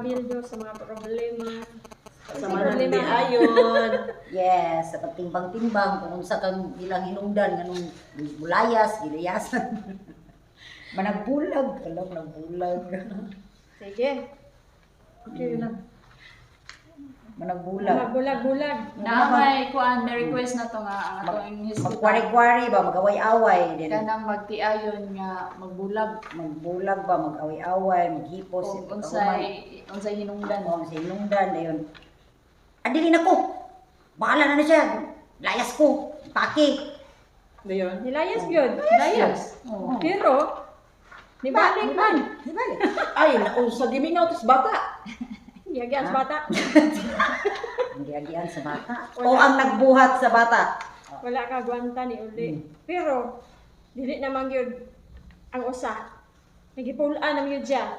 Pagkabildo, sa mga problema. Sa mga ayon. Yes, sa pagtimbang-timbang kung unsa kang ilang hinungdan nganong mulayas, gilayasan. Managbulag, alam nagbulag. Sige. Okay lang. Managbulag. Magbulag-bulag. Na may kuan, may request na to nga ang atong hisgutan. Magkwari-kwari ba, magaway-away din. Kanang magtiayon nga magbulag Magbulag ba, mag-away-away, maghipos, kung unsay unsay hinungdan. Oo, sa hinungdan dayon. Adili na ko. Bahala na na siya. Layas ko. Paki. Dayon. Nilayas yun. Layas. Oo. Pero, nibalik man. Nibalik. Ay, naunsa gimingaw tos bata. Yagyas bata. Ang giagian sa bata. O ang nagbuhat sa bata. Wala ka gwanta ni uli. Pero, dili naman yun ang usa. Nagipulaan naman yun siya.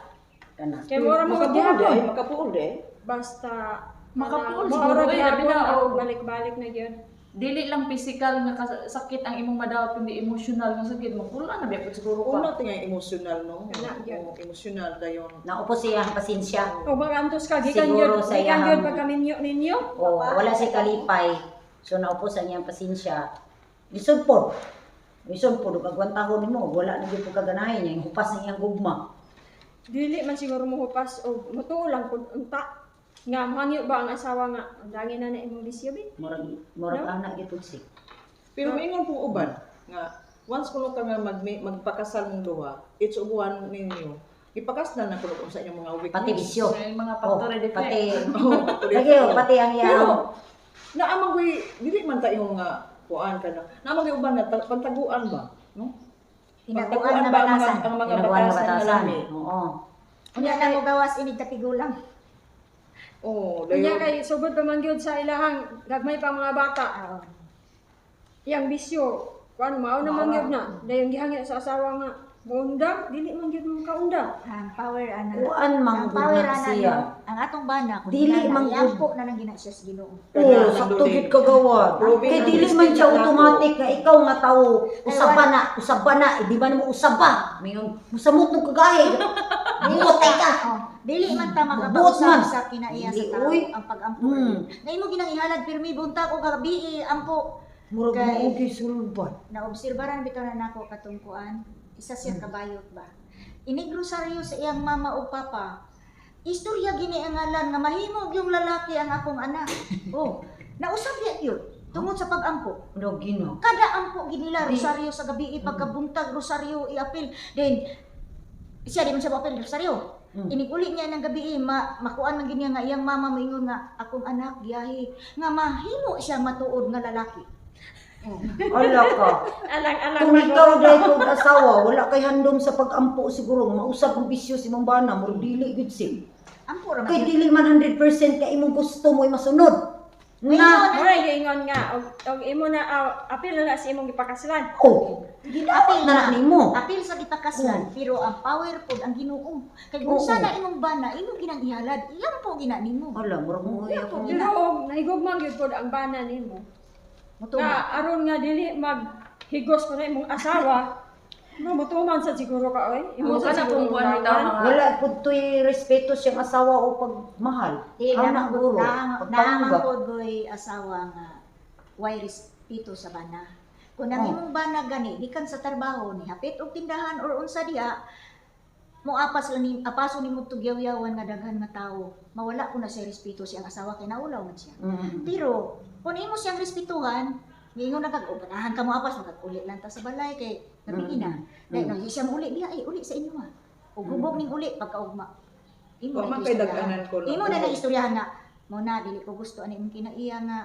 Kana. Kaya mura mo Makapuol gihapon. eh, makapuol eh. Basta, Makapuol mura siguro, eh, labi gihapon na, ang oh. balik-balik na yun. Dili lang physical nga sakit ang imong madawat kundi emotional nga sakit, magpula na biya pud siguro ka. Una tinga emotional, no? Kana, yun. Oo, emotional dayon. Naupo siya ang pasensya. O magantos ka, gikan Siguro yun, sa gikan iyang- yun pagkaminyo ninyo. O wala siya kalipay. So naupo sa niyang pasensya. Lisod po. Lisod po. Ug agwantahon nimo. Wala na gyud po kaganahin niya. Yung hupas ng iyang gugma. Dili man siguro mohupas o mutuo lang kung unta. Nga, mahangyo ba ang asawa nga, ang dangin na na imong bisyo, bi? Murag murag No? ana gyud si. Pero maingon pong uban nga once kuno ka nga magpakasal mong duha, each of one ninyo, ipakasal na kuno kung sa inyong mga weakness. Pati bisyo. So, yung mga factory Oh, defect. pati Oo, factory lagi oh, pati ang Pero iyang naamang ko'y dili man ta yung nga kuan ka na. Naamang ko'y uban nga pantaguan ba, no? Tinaguan Pantaguan na ba ang mga, batasan. ang mga Tinaguan na batasan nga batasan. lami? Oo. Unya na mo gawas inig katigulang. Oo, Kanya dayon. kay sugod pa man gyud sa ilahang gagmay pa mga bata. Oo. Iyang bisyo, kuan mao na man gyud na. Dayon gihangyo sa asawa nga muundang, dili man gyud mo kaundang. Ang power ana. Kuan man Ang gud power na ana siya. no. Ang atong bana kung Dili dili man man gud. po na lang gina siya sa Ginoo. Oo, sakto gid kagawad. Proving Kay ang dili man siya destiny na automatic nga ikaw nga tawo usaba na, usaba na, eh, di ba nimo usaba? Mayon, musamot mo kagahi. Buot ay ka. Oh, dili man ta Buot man. makapausap sa kinaiya sa Dili, tao uy. ang pag-ampo. Na imo ginang ihalad pirmi buntag o gabi eh, ampo. Murag Kay- mo okay sulbad. Naobserbaran bitaw na nako katong kuan. Isa siya kabayot ba. Inig rosaryo sa iyang mama o papa. Istorya gini ang ngalan nga mahimog yung lalaki ang akong anak. Oh, nausap niya yun tungod sa pag-ampo. Ano gino? Kada ampo ginila rosaryo sa gabi pagkabuntag rosaryo iapil. Then siya di man siya apil rosaryo. Inig uli niya ng gabi makuan man gid niya nga iyang mama moingon nga akong anak giyahi nga mahimo siya matuod nga lalaki. Oh. Ala ka. Alang-alang Kung ikaw dahil kog asawa, wala kay handom sa pag-ampo siguro, mausab ang bisyo si imong bana, murag dili gud si. Ampo ra man. Kay dili man 100% kay imong gusto mo ay masunod. Na, Mura giingon nga og og imo na apil na na sa imong gipakaslan. Oh, Apil na na nimo. Apil sa gipakaslan, pero ang power pod ang Ginoo. Kay kung sana imong bana, imo ginang ihalad, iyang po gina nimo. Ala, murag mo ay ako. Pero og nahigugma gyud pod ang bana nimo. Mutuman. Nga aron nga dili maghigos pa na imong asawa, no mutuman sa siguro ka oy. Imo Oo, sa kana siguro kung kuan bitaw undangan. mga Wala pud to'y respeto siyang asawa o pagmahal. Di Ana naman guro. naman Pagpangga. pod goy asawa nga way respeto sa bana. Kung ang Oh. imong bana gani gikan sa trabaho ni hapit og tindahan or unsa diha, mo apas lang ni apaso nimo tugyaw-yawan nga daghan nga tawo. Mawala ko na siya respeto siyang asawa kay naulaw man siya. Pero kung imo siyang respetuhan, ngingon na kag, "Oh, ganahan ka mo apas, magag-uli lang ta sa balay kay gabi na." Dahil nang siya mo uli diha, ay uli sa inyo ah. Ug hubog ning uli pagkaugma. Imo Wa na man kay istoryahan. dag-anan ko no. Imo na lang istoryahan nga mo na dili ko gusto ani imong kinaiya nga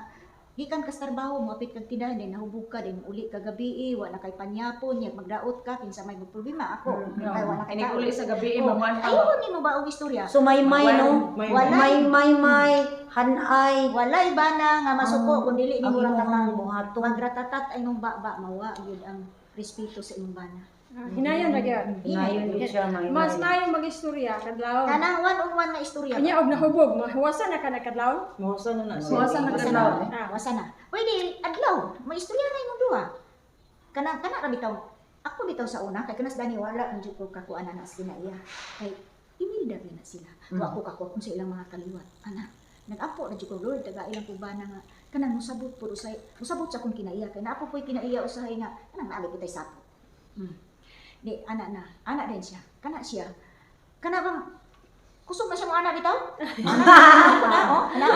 gikan ka sa trabaho mo apit kag tindahan din nahubog ka din uli ka gabi wa na kay panyapon nya magdaot ka kinsa may problema ako kay wa na kay Inig tao. uli sa gabi Oh, mamuan ka. Ayaw nimo ba og istorya? So may may no. May Wala. May may may hanay. Walay bana nga masuko Ang- kung dili ang nimo imong ratatang buhaton. Magratatat ay nung baba mawa gyud ang respeto sa imong bana. Ah, hinayon na gyud. Hinayon gyud siya may. Mas maayo magistorya kadlawon. Kanang one on one nga istorya. Kanya og nahubog, mahuwasan na ka na kadlawon. Mahusa na na siya. Mahusa na Wasa kadlaw. na. Ah. Wasa na. Pwede adlaw, may istorya na imong duha. Kana kana ra bitaw. Ako bitaw sa una kay kanas dani wala man jud ko kakuan na sa kinaiya. Kay Bida gyud na sila. Wa ko kakuha kung sa ilang mga kaliwat. Ana, nag-apo na jud ko, Lord, taga ilang kubana nga kanang mosabot pud usay, mosabot sa akong kinaiya kay naa po po'y kinaiya usahay nga kanang naali kitay sapot. Di ana na, ana din siya. Kana siya. Kana bang kusog na siya mo ana bitaw? Ana, ana, na, oh, ana.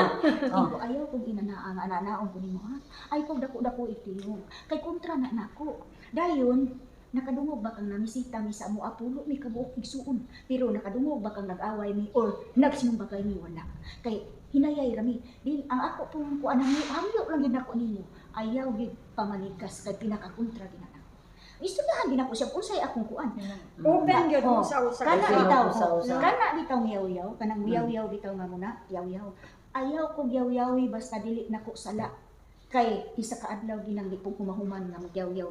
Oh. Ko ayaw kong inanaa nga ananaon ko nimo ha. Ay kog dako-dako itiyong. Kay kontra na nako. Dayon nakadungog ba kang namisita mi sa amoa, pulo mi kabuok igsuon, pero nakadungog ba kang nag-away mi or nagsinumbagay mi? Wala, kay hinayay rami din. Ang ako pong kuan, hangyo hangyo lang gid nako nimo, ayaw gid pamanikas kay pinakakontra gid na nako. Istoryahan din ako siya unsay akong kuan. Open gyud Oh, mo sa usa. Kana Open bitaw, usa-usa. kana bitaw miyaw-yaw, kanang miyaw-yaw bitaw nga muna, yaw-yaw. Ayaw kog yaw-yawi basta dili nako sala. Kay isa ka adlaw ginang di pong humahuman nga magyaw-yaw.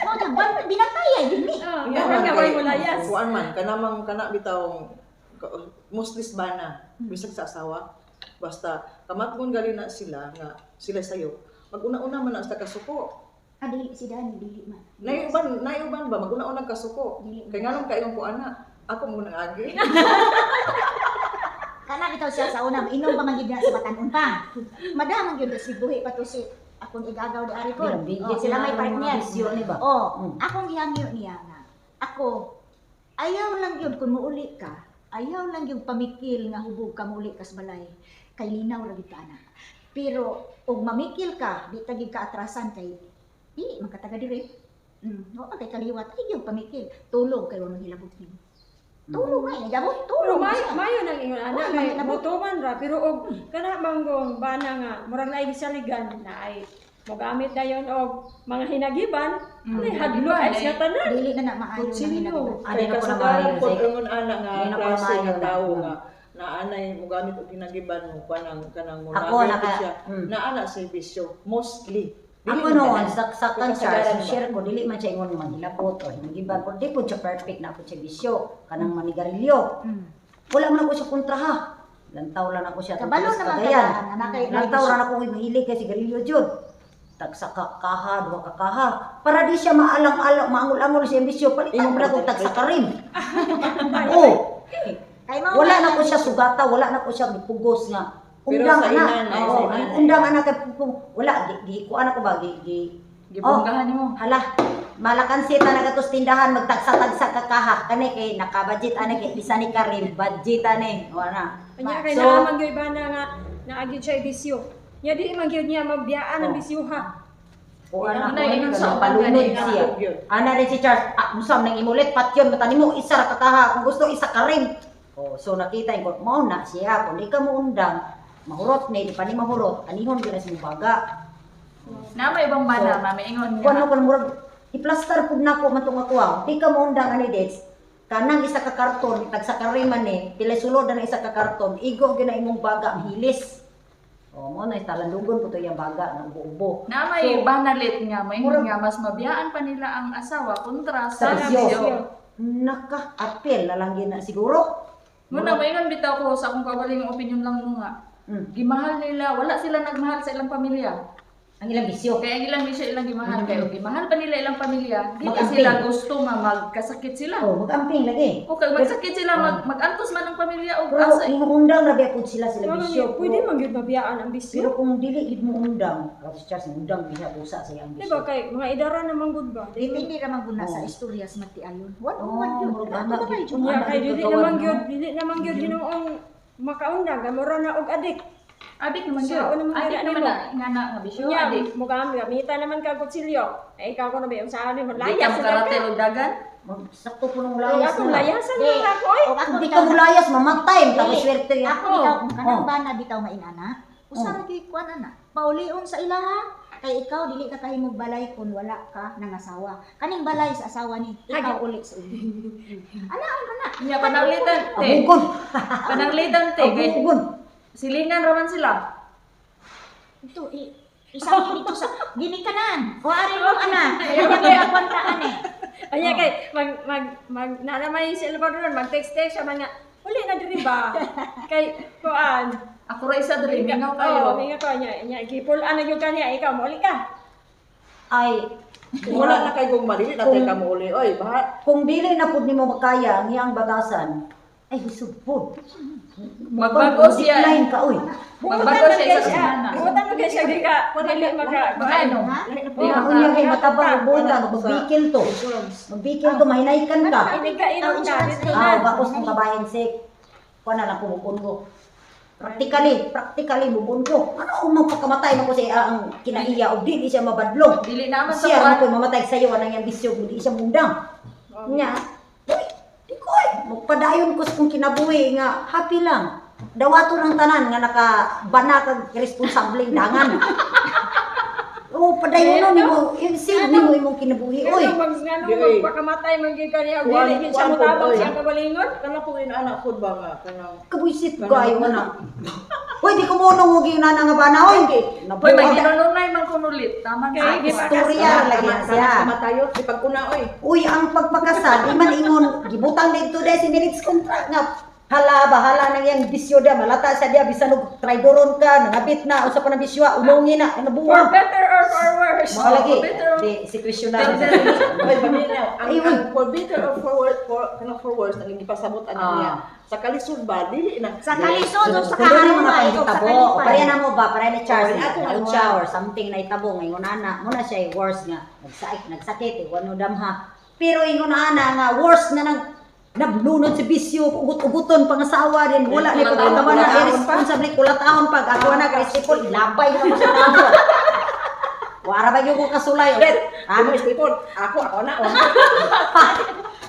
Mo ta binatayay gid mi. Ah, Nga nga man nga kay- way mo layas. Kuan man kanamang kana bitaw mostly bana bisag sa asawa, basta kamatngon gali na sila nga sila sayo, maguna-una man na sa kasuko. Ah, dili si Dani, dili man. Naiuban, naiuban ba maguna-una kasuko? Dili man. Kay nganong kayong ko ana, ako mo nang agi. Kana bitaw siya sa una, inom pa man gid na sa batan-on pa. Madamang gyud si buhi pa to si akong igagaw di ari ko. Bilang Oh, sila may na ang mga partner. bisyo ni ba? Oh, akong gihangyo niya nga. Ako, ayaw lang yun kung muuli ka, ayaw lang yung pamikil nga hubog ka muuli ka sa balay. Kay linaw ra gid ka ana. Pero og mamikil ka, di ta gid ka atrasan kay di man ka taga dire. Wa man kay kaliwat, ay yung pamikil. Tulog kay wa man hilabot nimo. Tulog nga, inigabot, Pero tulog may siya. mayo nang ingon ana Oh, kay may nabot. motuman ra, pero og kana manggong bana nga murag naay gisaligan na ay mogamit dayon og mga hinagiban, ay hadlo ay siya tanan. Dili na na maayo na Kutsilyo. hinagiban. Ah, Kay di na ko na kasagaran maayo, po Zek. ingon ana nga Di na ko na klase maayo nga na. tawo nga na anay mo gamit og ginagiban mo kanang kanang mo Ako, nagamit siya. Na ana sa bisyo mostly. Dili Ako man noon, tanan. sa kan Kasagaran Charles, ba? share ko, dili man siya ingon manghilabot o hinagiban. Pero di po siya perfect na ako siya bisyo. Kanang manigarilyo. Wala man ako siya kontra ha. Lantaw lang ako siya. Kabalo tungkol sa naman Cagayan. ka na kay Lantaw ra ako mahilig kay sigarilyo jud. Tagsa ka kaha, duha ka kaha. Para di siya maalang-alang, maangol-angol siya bisyo. Palitan Iyong mo na kong palitan. tagsa karim. Oh, Kay mao wala na ko siya sugata, wala na ko siya gipugos nga. Pero Undang sa ana. inanay, sa Oo, inanay. undang ana kay wala gi, gi kuan ako ba gi, gi Gibonggahan nimo. Hala, malakansi ta na katos tindahan magtagsa-tagsa ka kaha kani kay naka-budget ani kay isa ni Karim budget ani. Wala. Anya kay So- naa man gyud bana nga naa gyud siya bisyo. Nya di man gyud niya mabiyaan ang Oh. bisyo ha. Kuan Ano ako na, ingon sa uban palunod gani, siya. yun. Ana rin si Charles, ah, musam nang imulit patyon mata nimo isa ra ka kaha kung gusto isa karim. Oh, so nakita ko mao na siya kung di ka mo undang mahurot ni di pa ni mahurot anihon gyud na si baga. Na may ibang bana, So, mami ingon Kuan nga. ko murag i-plaster pud nako man tong ako ah. Di ka mo undang ani dates. Kanang isa ka karton tag sa karim man ni, pila sulod na isa ka karton, igo gyud na imong baga hilis. Oh, mo na talandugon po to iyang baga nga ubo-ubo. Na may So, banalit nga, may murag- nga mas mabiyaan pa nila ang asawa kontra Sa sa bisyo. bisyo. Naka apel na lang gyud na siguro. Muna maingon bitaw ko sa akong kaugalingong opinion lang mo nga. Gimahal nila, wala sila nagmahal sa ilang pamilya. Ang ilang bisyo. Kaya ang ilang bisyo ilang gimahal kay og gimahal pa nila ilang pamilya, dili Mag-amping. sila gusto nga magkasakit sila. Oh, mag-amping lagi. O kay magsakit sila mag-antos man ang pamilya og Pero asa. undang ra pud sila sila Pero bisyo. pwede man gyud mabiyaan ang bisyo. Pero kung dili gid mo undang, Rafi Charles undang biya busa sa iyang Di bisyo. ba kay mga idara naman gud ba? Depende ra man gud na sa Oh. istorya sa magtiayon. One on Oh, one yun. murag Ato ana ba gyud. kayo? Unya Ana kay gyud dili kagawan, naman no? gyud, dili naman gyud hinuong makaundang, gamura na og adik. Adik naman Sa gyud. una man Adik gyud naman nimo. na nga na nga bisyo Unya, adik. mukhang gamita naman ka kutsilyo. Eh, ikaw ko na ba yung saan mo Di ka layas na ka. makaratel og dagan. Sakto po nung Layas layas ako na. layasan Di. na ako ay. Og ako Kung di bitaw ka mulayas, mamatay. Tapos Dili. swerte yan. Ako bitaw kung kanang Oh. bana bitaw nga inana, usa ra gyud kuan ana. Paulion sa ilaha kay ikaw dili ka kahimog balay kun wala ka nang asawa. Kaning balay sa asawa ni, ikaw uli sa inyo. Ana ang kana. Nya pananglitan te. Abugon. Pananglitan te kay Abugon. silingan ra man sila. Ito isang dito sa ginikanan. O ari mo ana. Kaya niya kwantaan eh. Anya kay mag mag mag naramay si Salvador mag text text siya man nga uli na diri ba? Kay kuan. Ako ra isa diri mingaw kayo. Oo, mingaw ko niya. Nya gipul ana gyud kaniya ikaw mo uli ka. Ay, Kung wala na kay gugma dili na tay ka mo uli oy baha. kung dili na pud nimo makaya ang iyang batasan, Ay, hisugpod. Magbago siya. Decline ka, oy. Magbago siya sa semana. Buotan mo siya di ka dili maka Ano? Ha? Di ako niya kay matabang buotan, magbikil to. Insurance. Magbikil to, mahinaykan ka. Hindi ka inom na dito na. Ah, bakos kong kabahin sik. Kuha na lang ko mubon ko. Practically, practically mubon ko. Ano kung magpakamatay man ko sa iya ang kinaiya og dili siya mabadlong. Dili naman sa Siya kuwan. man ko mamatay sa iyo anang iyang bisyo di siya mundang. Nya. Uy, di ko ay magpadayon ko sa kong kinabuhi nga happy lang. Dawato ng tanan nga naka bana kag responsableng dangan. Oh, padayon no nimo, i-save nimo imong kinabuhi oy. Pero mag ngano Di, oy. magpakamatay man gyud kaniya og Kuwan- dili gyud siya kuwan po, motabang oy. siyang kabalingon. Kana po anak ko ba nga kanang Kabuisit kayo na. Uy, di ko mo nung huwag yung nana nga bana, oy. Hoy, Nabuhay. maginununay man kun ulit. Tama Kay na. Istorya lagi na siya. Kamatayo, di pag-una oy. Uy, ang pagpakasal, di man ingon, gibutang dito dahil si marriage contract nga. Hala, bahala nang yang bisyo da, malata siya diya, bisan og traidoron ka, nangabit na, usa pa na bisyo, unongi na, For nabuwang. better or for worse. Mga lagi, For better or- di, sitwasyon na. Oy, paminaw. Ang, Ay, uy. ang for better or for worse, for kanang for worse ang gipasabot ana Ah. niya. Sa kalisod ba dili na. Sa kalisod o sa Kung doon yung mga kaharumay o sa pangitabo, kalipay. pareha na mo ba, pareha ni Charles, Pareha ako, na siya or something na itabo, ngayon ana, muna siya ay worse nga, nagsakit, nagsakit, eh, wano damha. Pero ingon ana nga, worse na nang nablunod si bisyo, ugot-ugoton, pangasawa din, wala ni pagkatawa na, irresponsible, kulataon pag ako na, resipol, ilabay na ko sa tao. Wara ba yung ko kasulay? Bet, Ha? ha? Mo istipon. Ako ako na. Oh.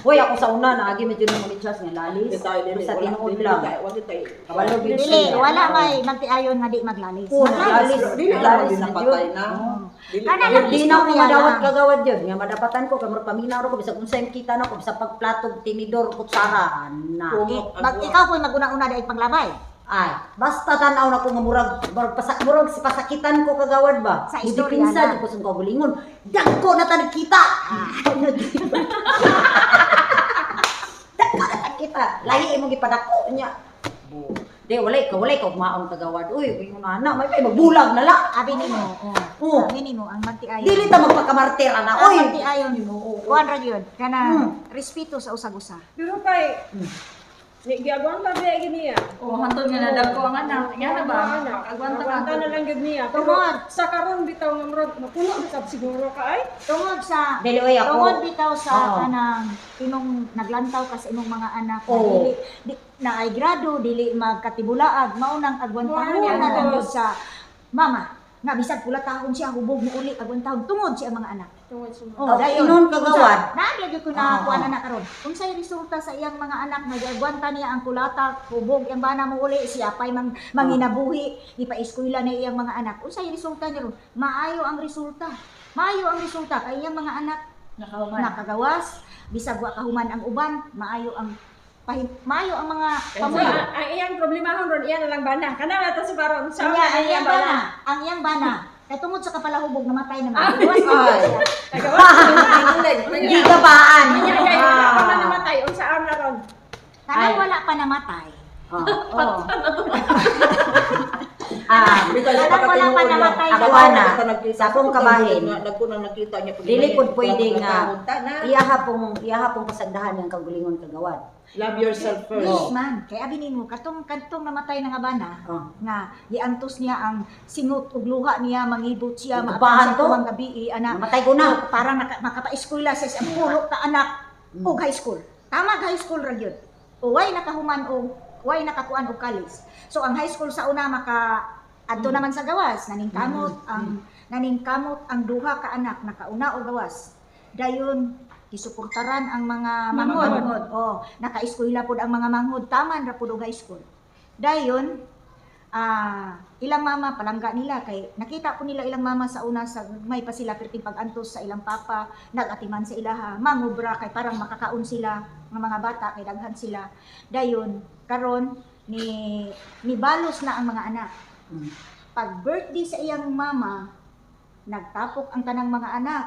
Hoy, ako sa una, naagi medyo na mo ni Charles nga lalis. Di tayo dili. Basta Wala, tinuod dili lang. tayo, wala tayo. Kabalo gyud Dili, siya. wala may magtiayon nga di maglalis. Oo, Maglalis. naglalis. Dili lang Lalis din na napatay jud. na. Oo. Dili Kana lang. lang Di na ako istorya madawat lang. kagawad yun. Nga madapatan ko, kay murag paminaw ko, bisag unsa yung kita na ko, bisag pagplato, tinidor, kutsara, na. Kung- Eh, mag, ikaw po maguna-una dahil panglabay. Ay, basta tanaw na ko nga murag, murag, pasak, murag pasakitan ko kagawad ba? Sa istorya Dipinsa, na. di ko sa kagulingon. Dagko na tan kita! Dagko na tan kita! Lahi imong gipadako niya. Bu. Di, walay ka, walay ka maong kagawad. Uy, yung ana, may may magbulag na la. Abi nimo, oh. Oo. Abi nimo ang magtiayon. Dili ta magpakamartir ana, Ang oy. magtiayon. Kuan ra gyud kana respeto sa usag-usa. Pero kay ni giagwanta ba gyud niya? Oh, hantod nga nadagko ang anak. Nga na ba? Anak, Agwanta ka. Agwanta na lang gyud niya. Pero Tungod. sa karon bitaw nga murag mapuno bisab siguro ka ay. Tungod sa Dili, oy, ako. Tungod bitaw sa Oo. kanang imong naglantaw ka sa imong mga anak na Oo. dili di, na ay grado dili magkatibulaag mao nang agwantahon Mao na lang na. gyud sa mama nga bisag pula taon siya hubog mo uli agwantahon tungod siya ang mga anak. Tungod sa mga. Oh, Oh, dayon. inon kagawad. Naa gyud ko na Oo. kuan na karon. Unsay resulta sa iyang mga anak nga giagwanta niya ang kulata, hubog iyang bana mo uli, siya pay mang manginabuhi, ipa-eskwela na iyang mga anak. Unsay resulta niya ron? Maayo ang resulta. Maayo ang resulta kay iyang mga anak Nakahuman. nakagawas, bisag wa kahuman ang uban, maayo ang pahim, maayo ang mga So, pamuyo. ang iyang problemahon ron iya na lang bana. Kana na to sa baron sa Ang una ang iyang iyang bana, ang iyang bana. Kay tungod sa kapalahubog namatay naman. Ah. Gawas na Ay. siya. Nagawas. Gigabaan. Nya kay wala pa man namatay unsa am na ron. Kanang Ay. wala pa namatay. Ah. Oh. Ah, Bitaw, sa Kanang wala pa pagkatinuod lang. namatay. Ako, Dagko ana, na nakita. sa akong kabahin, Dagko na nakita niya pag dili pud pwede nga Tana. iyaha pong pasagdahan yung kagulingon kagawad. Love yourself first. Yes, man. Kay abi nimo katong kadtong namatay na nga bana Oh. nga giantos niya ang singot ug luha niya mangibot siya Kabahan maatan siya to. tuwang gabi eh, ana. Namatay ko na. Oh, para naka, makapaeskwela siya sa pulo ka anak og high school. Tama high school ra gyud. O way nakahuman og way nakakuan og college. So ang high school sa una maka adto naman sa gawas naningkamot ang naningkamot ang duha ka anak nakauna og gawas. Dayon gisuportaran ang mga manghod. Manghod. Oh, nakaeskwela pod ang mga manghod, taman ra pod og high school. Dayon ilang mama palangga nila kay nakita po nila ilang mama sa una sa may pa sila perting pag-antos sa ilang papa nagatiman sa ilaha mangubra kay parang makakaon sila ng mga bata kay daghan sila dayon karon ni ni balos na ang mga anak pag birthday sa iyang mama nagtapok ang tanang mga anak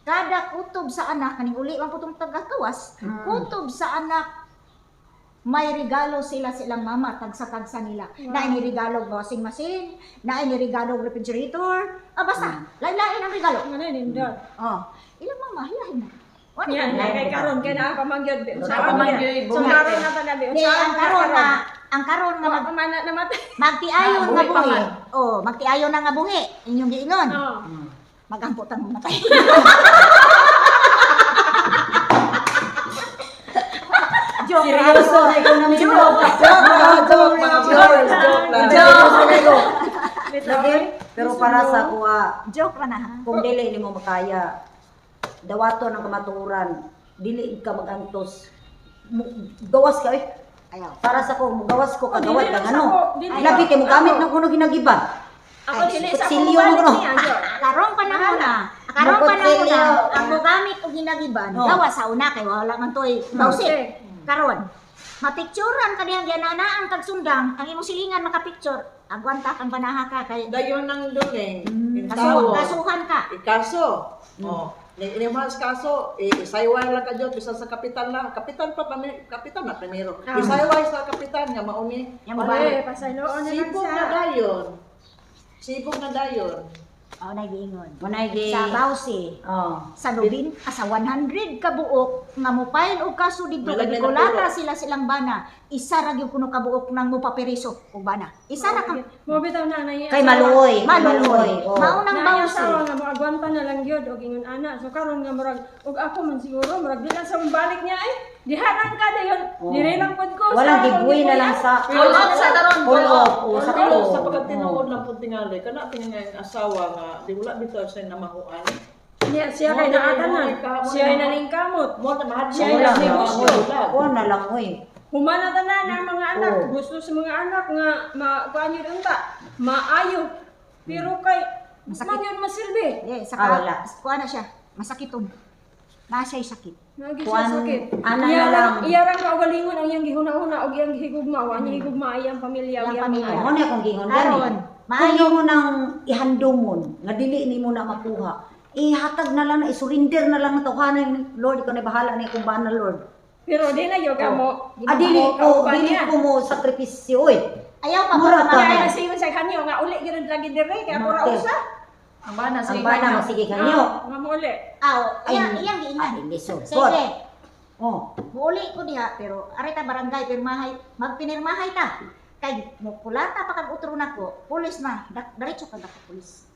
kada kutob sa anak kaning uli man putong tagakawas kutob sa anak may regalo sila sa ilang mama tagsa-tagsa nila. Wow. Na ini regalo og washing machine, na ini regalo og refrigerator, ah basta lain-lain ang regalo. Ngano nindot. Oh, ilang mama hiyahin na. Yan, kay karon kay naa pa man gyud. Naa pa man gyud, So buhi. karon na ta bi. Di, ang karon nga Mag mana namatay. magtiayon Ah, nga buhi pa buhi. man. Oh, magtiayon na nga buhi. Inyong giingon. Oh. Magampo tang mamatay. Joke. Seryoso na ikaw na mismo. Joke, joke, mga viewers, joke lang. Seryoso na ikaw. Bitaw. Lagi, pero para sa kuha, Joke ra na ha. kung dili nimo makaya, dawaton ang kamatuoran, dili ka magantos. Gawas ka eh. Ayaw. Para sa ko, mugawas ko kagawad Dili kang lang sa ano. ko, dili. Labi kay mogamit ng kuno ginagiba. Ako dili sa Kutsilyo akong mo, no? balik niya. Jo. Karong panahon na, karong Mukot panahon na, silyo. ang mogamit og ginagiban, Oh. gawa sa una kay wala man toy bawsit. Okay. Karon, mapicturan ka diyang giananaan kag sundang, ang imong silingan makapicture. Agwanta kang banaha ka kay Dayon ang duling, yung kasuhan, tao. kasuhan ka. Ikaso. Oh, ning inimas kaso, isayway lang ka jud bisan sa kapitan na. Kapitan pa kapitan na primero. Isayway sa kapitan nga mauni. Yang mobalik. Ole, pasayloon na lang Sibog sa. na dayon. Sibog na dayon. Oh, nagiingon. Munay gi. Sa bawsi, Oh. sa nobin, sa 100 ka buok nga mopile og kaso didto Malagay kay na Nicolata puro. sila silang bana. Isa ra gyud kuno kabuok nang mopaperiso og bana. Isa ra ka Mo bitaw na nay. Kay maluoy, kay maluoy. Oh. Mao nang Naay bawsi. asawa nga moagwanta na lang gyud og ingon ana. So karon nga murag og ako man siguro murag di lang sa balik niya eh. Diharan ka dayon. Oh. Dire lang pud ko. Walang sa akong gibuhi na lang gibuhi. sa Call out sa taron, Call call off. off. Oh, sa Pero ko. sa pagkatinuod lang pud tingali, kana tingali ang asawa nga di wala bitaw siya namahuan. Niya siya kay Mo na naatanan. mo Siya ay naningkamot. Mo na mahadlok. Siya ay Wala. nagnegosyo. Kuha na lang oy. Humana tanan ang mga anak, Oo. gusto sa mga anak nga makuan yun unta, maayo. Pero kay Masakit. man yun masilbi. Yeah, saka Ah, wala. kuha na siya. Masakiton. Na siya'y sakit. Nagi siya Kuan, sakit. ana na Iyarang- lang. Iyarang kaugalingon ang iyang gihuna-huna og iyang gihigugma, wa niya higugma iyang pamilya, Iyang iyang pamilya. mga Mo na akong gingon Karon, gani. Kung maayo imo nang ihandumon nga dili nimo na makuha, ihatag na lang na isurrender na lang na tawhanan Lord, ikaw na bahala na akong bana Lord. Pero di na yoga mo. Ah, dili mo ko, kauban dili niya. ko mo sakripisyo oy. Ayaw pa Mura mo ka. Kaya na siyon sa kanyo nga uli gyud lagi dire kay ako ra Mate. usa. Ang bana Ang sige bana kanyo. masige kanyo. Ah, nga mo uli. Aw, Ay, iyang iyang giingan. Ay, lisod. Sige. Oh, Muuli ko diha pero are ta barangay pirmahay, magpinirmahay ta. Kay mukulata pa kag utro nako, pulis na, diretso kag ako pulis.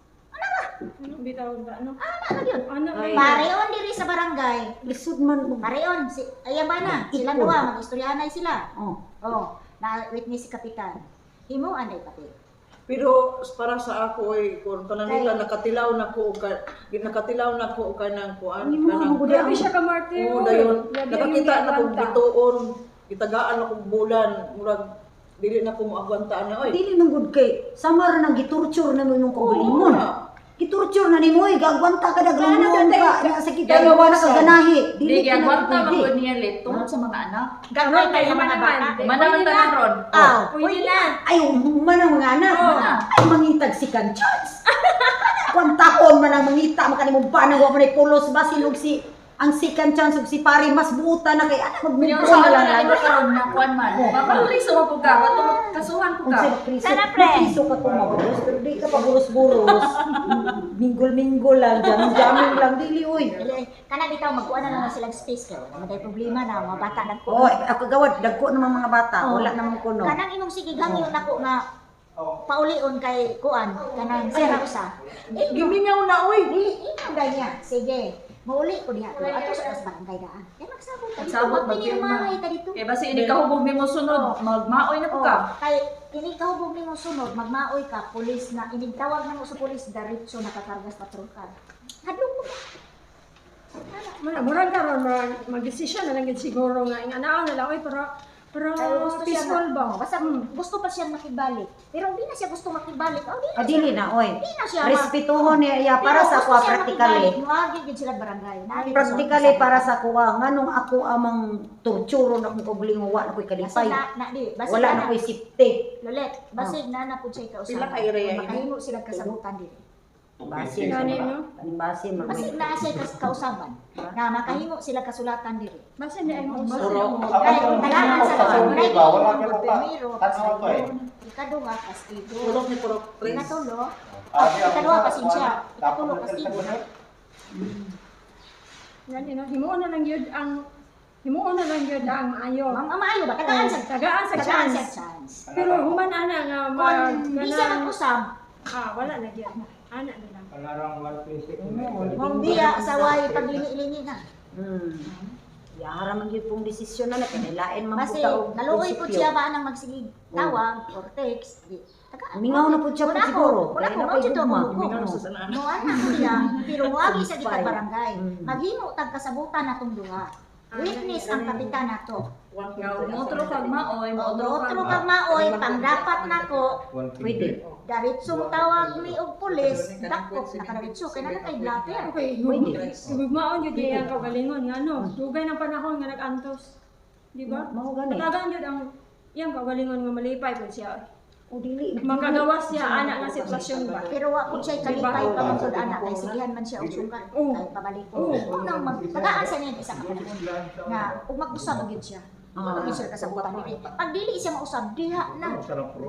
Ano bitaw ba ano? Ana ra gyud. Ano Ay. ay. Pareon diri sa barangay. lisod man mo. Pareon si ayan ba na, silang Ipon. duha mag-istoryahanay sila. Oh. Oh, na witness si kapitan. Himo anay papel. Pero para sa ako ay kung pananglitan nakatilaw na ko og nakatilaw na ko og kanang kuan Ang imo kanang ang Grabe siya ka martir. Oo, dayon. Nakakita na kong bituon, gitagaan na kong bulan, murag dili na ko moagwanta na oy. Dili man gud kay sama ra nang gitorture na mo imong kaugalingon. Oo. Gitorture na nimo eh, gagwanta ka daglangon ka, na sakit Kaya ka wala ka minsan, ganahi. Di ka na giagwanta man pwede. gud niya lit tungod sa mga anak. Gagawin kay kayo man mga naman. bata. Mana man Pwede na. tanan ron. Aw, Pwede na. Ay, man ang mga anak. Oo. Ay, mangitag si kan chance. Kwantakon man ang mangita, makanimong banang, wa man ay pulos, basin og si ang second chance og si pare mas buutan na kay anak Yung magmove sa on na na lang. nimo karon na kuan man. Mapaluliso mo pud ka, katong kasuhan pud Kung ka. sa priso, Sana, pre. priso ka kung mabulos, pero di ka pabulos-bulos. Minggol-minggol lang, jamming-jamming lang, dili uy. Dili, kana bitaw magkuan na lang na silang space kay wala man day problema na mga bata nagkuan. Oh, ako gawad, dagko naman mga bata, Oh. wala naman kuno. Kanang imong sige hangyo nako nga paulion kay kuan kanang sira usa. Eh, Gimingaw na oy. dili ingon gay niya. Sige, mauli ko diha pero ato sa barangay daan. Kay magsabot ta dito, Magsabot, magpirma. magpinirmahay ta dito. Kay basi ini kahubog nimo sunod, magmaoy na pud ka. Oh, kay ini kahubog nimo sunod, magmaoy ka, pulis na inig tawag na mo sa pulis diretso nakakargas patrol ka. Hadlok ko. Murag karon murag magdesisyon na lang gid siguro nga ing anaon na lang oy pero pero Kay gusto siya peaceful na- ba? Oh, basta gusto pa siyang makibalik. Pero hindi na siya gusto makibalik. Oh, di na Ah, dili na, oy. Di na siya. Respetuhon niya iya, para Pero sa gusto ako siya practically. makibalik. Muagi gid sila barangay. Naagi Practically para sa kuha nganong ako amang torturo na akong kaugalingon wa na ko'y Basig kalipay. na, na di, basig Wala na ko'y safety. Lolet, basig na na pud siya kausaban. Pila ka area ini? Makahimo sila kasabutan diri. Basin. Gani, no? Kaning basin man. Basig na siya kausaban. Na makahimo sila kasulatan diri. Basta di ay mo Puro. Kay talaan sa Sa kasulatan. ba wala ka pa. Primero, Tanaw to eh. ikaduha kastigo. Purok ni purok tres. Ikatulo, Ah, di, ikaduha ang pasensya. tapos Ikatulo na kastigo. sa Gani no, himuon na lang yun ang maayo. Ang maayo ba tagaan sa Tagaan sa tagaan chance. sa chance. Pero human ana nga mag Kung di siya mag-usab, wala na gyud. Ana na lang. Alarang 126. mong biya sa way paglingi-lingi na. Yara man gyud pong desisyon na na kay lain man Kasi pud ta og naluoy po prinsipyo. siya ba nang magsigig tawag or text. Di, tagaan. Mingaw na pud siya Kung pud ako, siguro. kung Kaya ako, na mao pa'y jud to gugma. ako. Mingaw sa sanaan. Mo anak ko niya, pero wagi sa Sumpay. gitag barangay. Maghimo tag kasabutan natong duha. Witness ang kapitan nato. Motro kag maoy, motro Otro kag kag maoy pangdapat nako, Pwede. Diretso mo tawag ni og pulis, dakop nakadiretso kay na kay blatter. Okay, Pwede. gugmaon gyud niya ang kaugalingon nga no. Dugay ng panahon nga nag-antos. Di ba? Mao gani. Tagaan gyud ang iyang kaugalingon nga malipay pud siya. O dili. Makagawas siya ana nga sitwasyon ba. Pero wa pud siya kalipay pa man sud anak kay sigihan man siya og sungkat kay pabalik ko. Kung nang magtagaan sa niya isa ka panahon nga ug mag-usab gyud siya. Mag gyud siya kasabutan diri. Pag dili siya mausab diha na.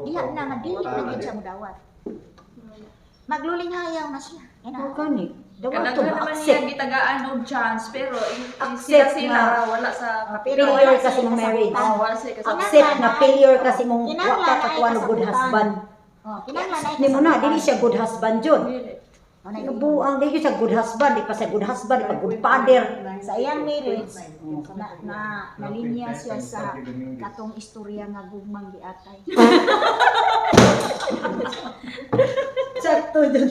Diha na nga dili na gyud siya modawat. Maglulinghayaw na siya. Yan Mao na. gani. Dawa to Kadaghan naman niya accept. gitagaan og chance pero Accept sila sila na. ra, wala sa Pero Failure wala kasi siya mong marriage. kasabutan. Oh, wala siya kasabutan. Accept na failure kasi mong wa Kinahanglan ka ay kakuha og good kasabutan. husband. Oh, kinahanglan ay Ni mo na kasabutan. dili siya good husband jud. Dili. Oh, na- Buang dili siya good husband, di pa siya good husband, di pa good father. Sa iyang marriage, na, na nalinya siya sa katong istorya nga gugmang giatay. Sakto jud.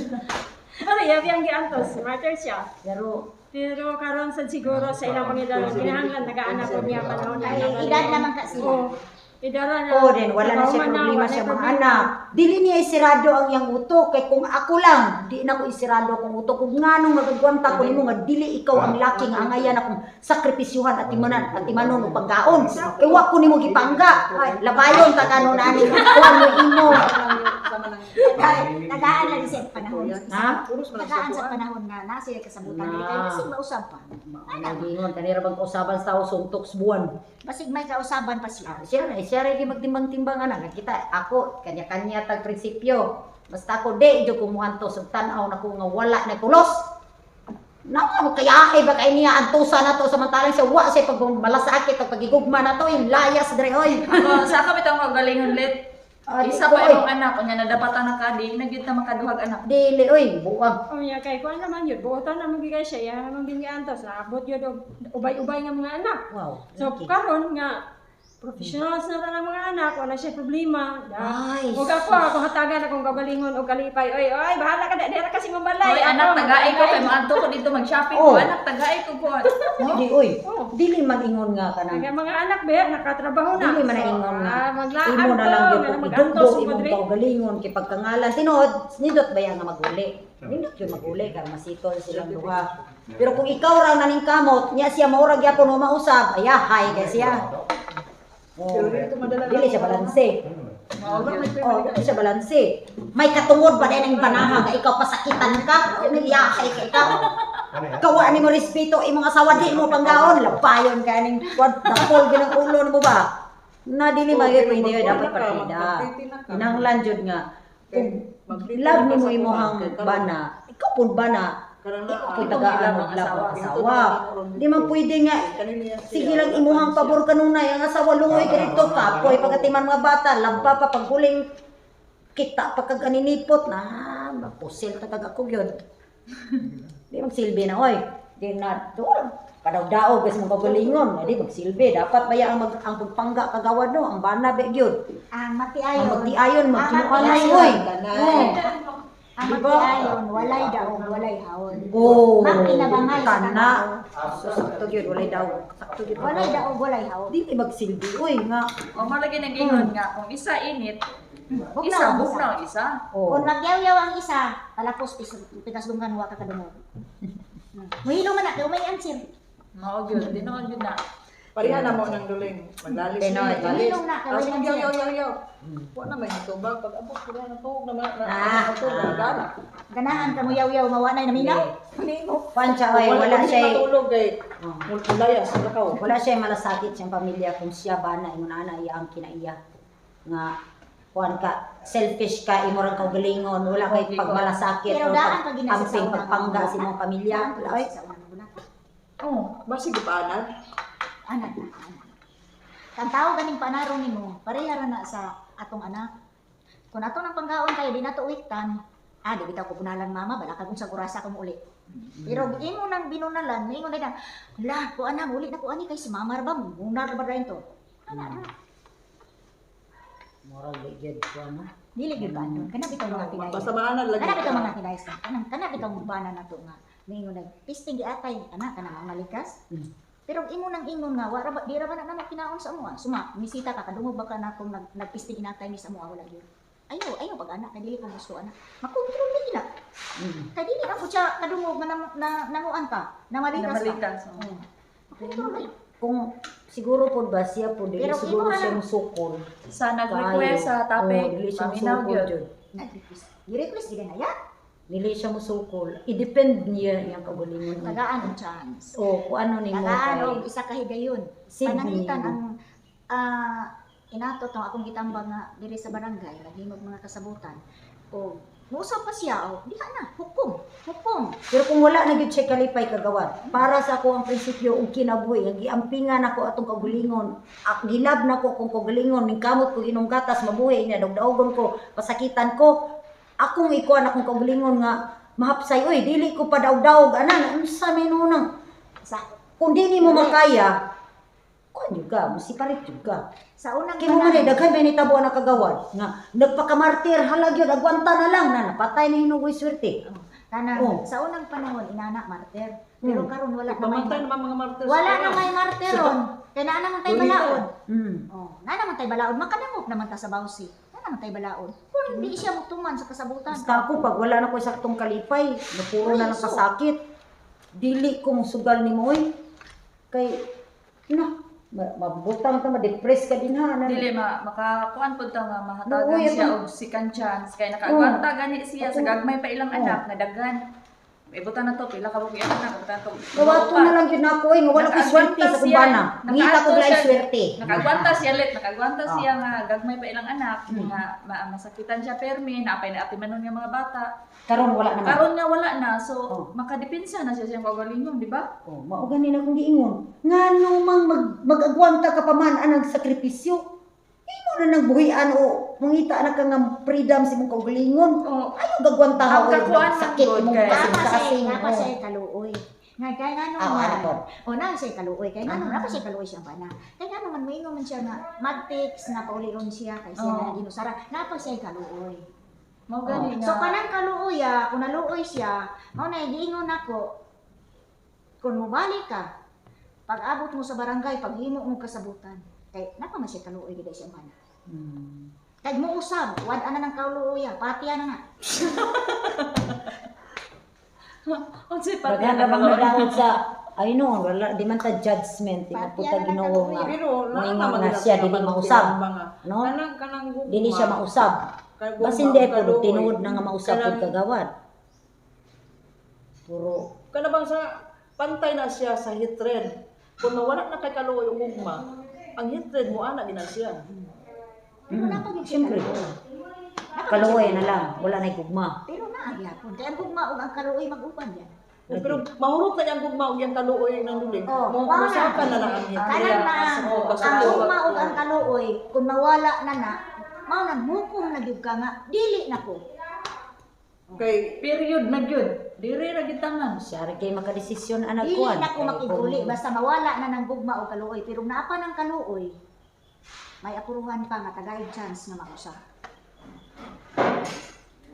Pero iya yang giantos, martyr siya. Pero Pero karon sad siguro sa ilang pangidaron kinahanglan tagaan na pud niya panahon na Ay, ilang edad naman ka sila. Oo. Idara na. Oh, then wala na siya Nakahuman problema wala sa na mga problema. anak. Dili niya isirado ang iyang utok kay kung ako lang, di na ko isirado akong utok. Kung nganong magagwanta ko nimo nga dili ikaw ang laki nga angayan akong sakripisyuhan at timanan at timanon og pagkaon. Kay wa ko nimo gipangga. Ay, labayon ka kanon ani. Kuan mo imo. Tagaan lang siya panahon. Ha? Tagaan sa panahon nga na siya kasabutan dili kay basig mausab pa. Nagingon kanira bang kausaban sa tao suntok sa buwan. Basig may kausaban pa siya. Ah, siya na siya ra gyud magtimbang-timbang ana kita ako kanya-kanya tag prinsipyo. Basta ako di jud kumuantos ug tan-aw nako nga wala na kulos. Nawa mo kayahay ba kay niya antusa na to samantalang siya wa siya pagmalasakit at pagigugma na to yung layas dre oy. Ako, sa ako bitang kagalingon lit. Ah, di Isa ko, pa oy. imong anak unya nadapatan na ka di na gyud ta makaduhag anak. Dili oy buang. Oh, ya kay kuan naman yun, buotan naman gyud kay siya, iya naman gyud giantos, naabot yun og ubay-ubay nga mga anak. Wow. So Okay. karon nga professionals na tanang mga anak, wala siya problema. Da. Ay, Ug ako, ako hatagan akong kagalingon og kalipay. Oy, oy, bahala ka da, dira kasi mabalay. Oy, anak Ako, tagaay ko kay mabalay. maadto ko dito mag-shopping Oh. ko anak tagaay ko po. Dili oy. Oh. Dili man ingon nga kanang Ang mga anak ba, nakatrabaho na. Dili man na ingon nga. Maglaan Imo na lang ko, gyud nga kung mag-antos idugdog og imong padre. kaugalingon kay pagkangalan tinuod nindot ba nga maguli? Nindot gyud maguli karon masitol silang duha. Pero kung ikaw ra naning kamot, niya siya maura gyapon mo mausab, ayahay kay siya. Oh, Pero dito madala dili siya balanse. Mao gyud. Oh, dili siya balanse. May katungod ba din ang banaha nga ikaw pasakitan ka? Nagyahay ka ikaw. Kawa ni mo respeto imong asawa di mo panggaon, labayon ka ning kwan dapol ginang ulo nimo ba? Na dili Oh, man pero gyud pwede yun, magkuhan dapat na ka, partida. magpiti na ka. Kinahanglan jud nga kung Magpiti love na ka nimo sa imuhang kuwan, kay karon- bana, ikaw pud bana, Karon na, ikaw pud ah, tagaan ilabang og love ang asawa. asawa. Di man pwede nga Kanina yan siya, sige lang wala imuhang pa pabor kanunay ang asawa luoy ka dito kapoy pagkatiman mga bata laba pa paghuling kita pa kag aninipot na mapusil ta kag ako gyud. Di magsilbi na oy. Di na doon kadaw-daog kasi mong kagalingon, di magsilbi dapat baya ang mag, ang pagpangga kagawad no ang bana be gyud. Ang matiayon. Ang magtiayon magtinuanay Ang oy. Tanay. Oh. Ang Diba? matiayon, walay daog, walay hawon. Oh. Magkinabangay sa Kana. tanaw. So, sakto gyud walay daog. Sakto gyud. Walay daog, walay hawon. Di magsilbi oy nga. O mo lagi nag-ingon nga kung isa init, Bugnaw isa ang isa. bugnaw ang isa. Oh. Kung nagyaw-yaw ang isa, talapos pikas dunggan wa ka kadungog. Muhilo man na kay umay answer. Mao gyud, tinuod gyud na. Pareha na mo ng duling. Maglalis Tinoy. na, maglalis. Minum na, kay Tapos walang magyaw, siya. yaw, yaw, yaw. Wa na may natubag. Pag abot ko na natuog na na Ah, natubag. ah. Gana. Ganahan ka mo yaw-yaw mawa nay naminaw. Nimo. Kwan siya oy, wala siya matulog kay Oh. mulayas lakaw. Wala siya malasakit siyang pamilya kung siya ba na ingon ana iya ang kinaiya nga kuan ka selfish ka imo rang kaugalingon wala kay Okay, pagmalasakit Pero o daan ka ginasa sa pag-amping unang pagpangga sa imong pamilya Daan wala ka oy. sa unang bulak. Oh. Basig ipaanad. Anak na, anak. Kang tao ganing panaro nimo, pareha ra na sa atong anak. Kung ato nang panggaon kayo di nato uwiktan, di bitaw ko bunalan mama, bala kag unsang orasa ka uli. Pero imo nang binunalan, moingon na, la, ko ana uli na ko ani kay si mama ra ba, bunal ra ba dayon to. Ana ra. Moral di gyud ko ano. Dili gyud ba nun? Kana bitaw mga pinay. Basta maanad lagi. Kana bitaw mga pinay. Kanang kana bitaw bana nato nga. Moingon na pisting giatay ana kana mga malikas. Pero imo nang ingon nga wa ra ba di ra ba na namo kinaon sa amoa. Suma, misita ka kadungog ba ka na kung nagpisting inatay mi sa amoa wala gyud. Ayo, ayo pag anak kay dili ko gusto ana. Makontrol ni ila. Kay dili ra ko siya kadungog nga na, nanguan ka, na malikas ka. Namalikas. Oh. Makontrol ni. Kung siguro po ba siya po dili Pero siguro imo na siya lang. musukol. Sa nag-request sa Oh, topic, dili siya paminaw musukol gyud. jud. Nag-request. Gi-request gid na ya. Dili siya musukol. I-depend niya iyang kaugalingon. Tagaan og chance. O kung ano nimo Tagaan kay og isa ka higayon. Sydney. Pananglitan ang inato tong akong gitambag nga diri sa barangay naghimog mga kasabutan. O muusab pa siya o diha na hukom, hukom. Pero kung wala na gyud siya kalipay kagawad, para sa ako ang prinsipyo og kinabuhi, ang giampingan ako atong kaugalingon, ak gilab nako akong kaugalingon, ningkamot ko inom gatas, mabuhi niya, dagdaogon ko, pasakitan ko, akong ikuan akong kaugalingon nga mahapsay, oy, dili ko pa daog-daog, ana, unsa may nunang. Sa Kung dili mo makaya, kuan jud ka, musiparit jud ka. sa unang Kay mo man eh, daghan may nitabo na kagawad nga nagpakamartir halag yun, agwanta na lang na napatay na hinugoy swerte. Oh, kanang Oh. sa unang panahon inana martir. Pero karon wala na may Pamatay naman mga martyrs. wala na may martir ron. Kay naa naman tay balaod. Oh, naa naman tay balaod makadangop naman ta sa bawsi. Naa naman tay balaod. Kung di siya mutuman sa kasabutan. Basta ako, pag wala na ko saktong kalipay, napuro na lang Ay, so. kasakit. Dili ko musugal ni mo, oy. Kay, na, mabutang ka, ma-depress ka din ha. Ano? Dili makakuan pud ta nga mahatagan Oo, siya ito. og second chance kay nakaagwanta gani siya sa Ako. gagmay pa ilang anak nga daghan. Ibutan na to pila ka buok anak, ibutan na to. Kawato na lang yun ako, eh, nga wala ko'y swerte sa Nakaagwanta siya. kumbana. Ngita ko Nakaadto lang siya. swerte. Nakagwanta siya lit, nakagwanta siya nga gagmay pa ilang anak nga masakitan siya permi, naapay na atimanon nga mga bata. Karon wala naman. Karon nga wala na, so Oh. makadepensa na siya siyang kaugalingon, di ba? Oh, mao gani na akong giingon. Nga no mang mag-agwanta ka pa man anang sakripisyo. Imo na nang buhian o mangita na ka nga freedom sa imong kaugalingon. Oh, Ayaw gagwanta ha Ang oy, kakuan man sakit gud imong kay- Napa kasing-kasing. siya, napa oh. siya kaluoy. Nga kay ngano Ah, man. ano po? O na siya kaluoy kay ngano napa siya kaluoy siyang bana. Kay ngano man moingon man siya nga mag-text nga paulion siya kay siya Oh. na ginusara. Napa siya kaluoy. Mao gani nga. So kanang kaluoy kung naluoy siya, mao na giingon nako kung mobalik ka, pag abot mo sa barangay, paghimo mo kasabutan. Kay napa man siya kaluoy gid siyang bana. Kay mo usab, wad ana ng kaluoy, patiya na nga. Unsay pati Daghan na ra bang kaluoy? nadaot sa ay no, wala di man ta judgment, di man po ta Patiya na lang Ginoo kaluoy. nga. Pero naa Moingon naman na nila siya dili pinabang- mausab. pinabang- No? Kanang kanang gugma. Dili siya mausab. Kay gugma Basin di og po kaluoy. tinuod na nga mausab pud Kanang- kagawad. Puro Kana bang sa pantay na siya sa hatred. Kung mawala na kay kaluoy og gugma, ang hatred mo ana gina siya. Pero napa gyud siya Siyempre. kaluoy. Napa gyud siya Kaluoy na lang, wala na gugma. Pero naagyapon. Kaya ang gugma ug ang kaluoy mag-uban yan. Pero mahurot na niyang gugma ug iyang kaluoy nang duli. Oh, Mo wala. usapan na lang ang hatred. Kanang na Oo, basta ang gugma ug ang kaluoy kung mawala na na, mao nang hukom na gyud ka nga dili na ko. Kay Period na gyud. Diri ra gyud tangan. Siya ra kay makadesisyon anag Dili kuan. na ko Kay makiguli kung- basta mawala na ng gugma o kaluoy pero naa pa ng kaluoy may apuruhan pa nga tagay chance nga mausap.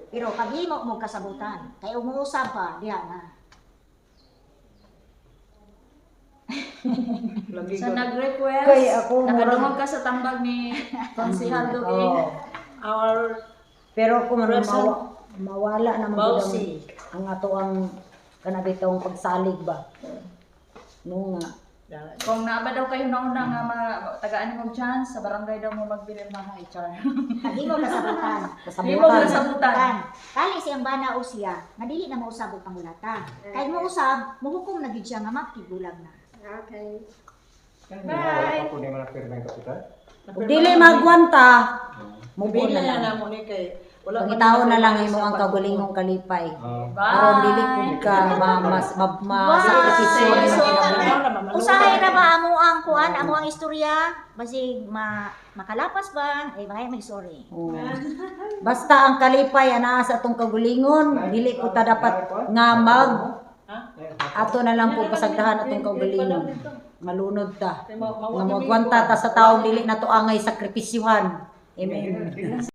Pero paghimo mo kasabutan, kay umuusab pa diha na. lagi Sa gud. nag-request, Kay ako, nakadungog ka sa tambag ni Konsehal Duing. Oo. Our Pero kung ano, Present. mawala naman gud Bawsi. ang ato ang kanabitong pagsalig ba. No nga. Kung naa ba daw kayo nauna nga tagaan mo chance sa barangay daw mo magbinirmahay char. Paghimo kasabutan. Himo Kasabutan. kasabutan. Tan, kali siyang bana o siya, nga dili na mausab og pangulata. Kay mousab, mohukom na gyud siya nga makigulang na. Okay. Bye. Ako ni mga pirma kapitan. Kung dili magwanta, mubo Bili na na lang. namo ni kay Wala man Pangitaon na lang nila imo sa ang pagtuon. kagulingong kalipay. Ah. Aron dili pud ka ma mas ma, masakripisyo Bye. imong So, kinabuhi. Usahay ra ba amo ang kuan, amo ang istorya? Basig ma makalapas ba? Eh bye, may sorry. Oo. Basta ang kalipay anaa sa atong kaugalingon, dili po ta dapat nga mag ato na lang po pasagdahan atong kaugalingon. Malunod ta. Nga magwanta ta sa taong dili nato angay sakripisyuhan. Amen.